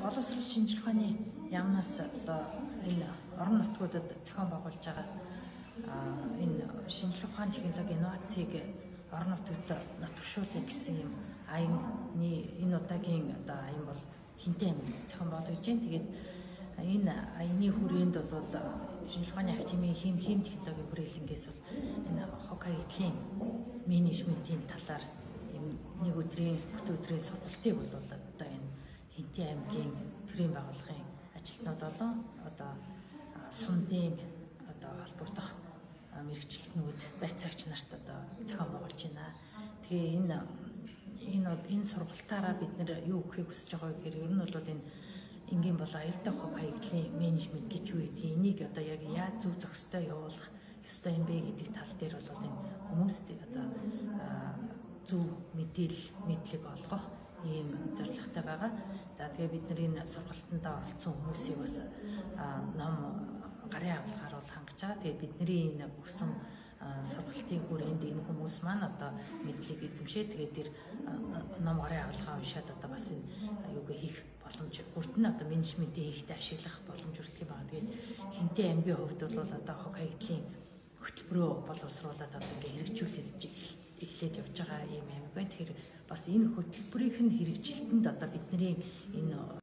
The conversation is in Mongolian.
Боловсрол шинжлэх ухааны яамнаас одоо энэ орон нутгуудад зохион байгуулж байгаа энэ шинжлэх ухаан, технологи, инновацийг орон нутгад нотгшуулъя гэсэн юм аяны энэ удаагийн одоо аян бол Хэнтэн аймагт зохион байгуулагдаж байна. Тэгээд энэ аяны хүрээнд бол шинжлэх ухааны академийн хим технологийн хүрээлэнгээс бол энэ хог хаягдлын менежментийн талаар юм нэг өдрийн, бүтэн өдрийн сургалтыг бол одоо энэ Хэнтэн аймгийн төрийн байгууллагын ажилтнууд болон одоо сумдын одоо холбогдох мэргэжилтнүүд, байцаагч нарт одоо зохион байгуулж байна. Тэгээ энэ энэ энэ сургалтаараа бид нар юу өгөхийг хүсэж байгаа вэ гэхээр ер нь бол энэ энгийн болон аюултай хог хаягдлын менежмент гэж юу гэдгийг, энийг одоо яг яаж зөв зохистой явуулах ёстой юм бэ гэдэг тал дээр бол энэ хүмүүст одоо зөв мэдээлэл, мэдлэг олгох ийм зорилготой байгаа. За, тэгээ бид нар энэ сургалтанд оролцсон хүмүүсийг бас ном гарын авлагаар бол хангаж байгаа. Тэгээ бидний энэ өгсөн сургалтын хүрээнд энэ хүмүүс маань одоо мэдлэг эзэмшээ, тэгээд тэр ном гарын авлагаа уншаад одоо бас энэ юуг хийх боломж бүртэн, одоо менежментийн хийхдээ ашиглах боломж бүртгэх юм байна. Тэгээд Хэнтэн аймгийн хувьд бол одоо хог хаягдлын хөтөлбөрөө боловсруулад одоо ингээ хэрэгжүүлж эхлээд явж байгаа юм аймаг байна. Тэгэхээр бас энэ хөтөлбөрийн хэрэгжилтэнд одоо бидний энэ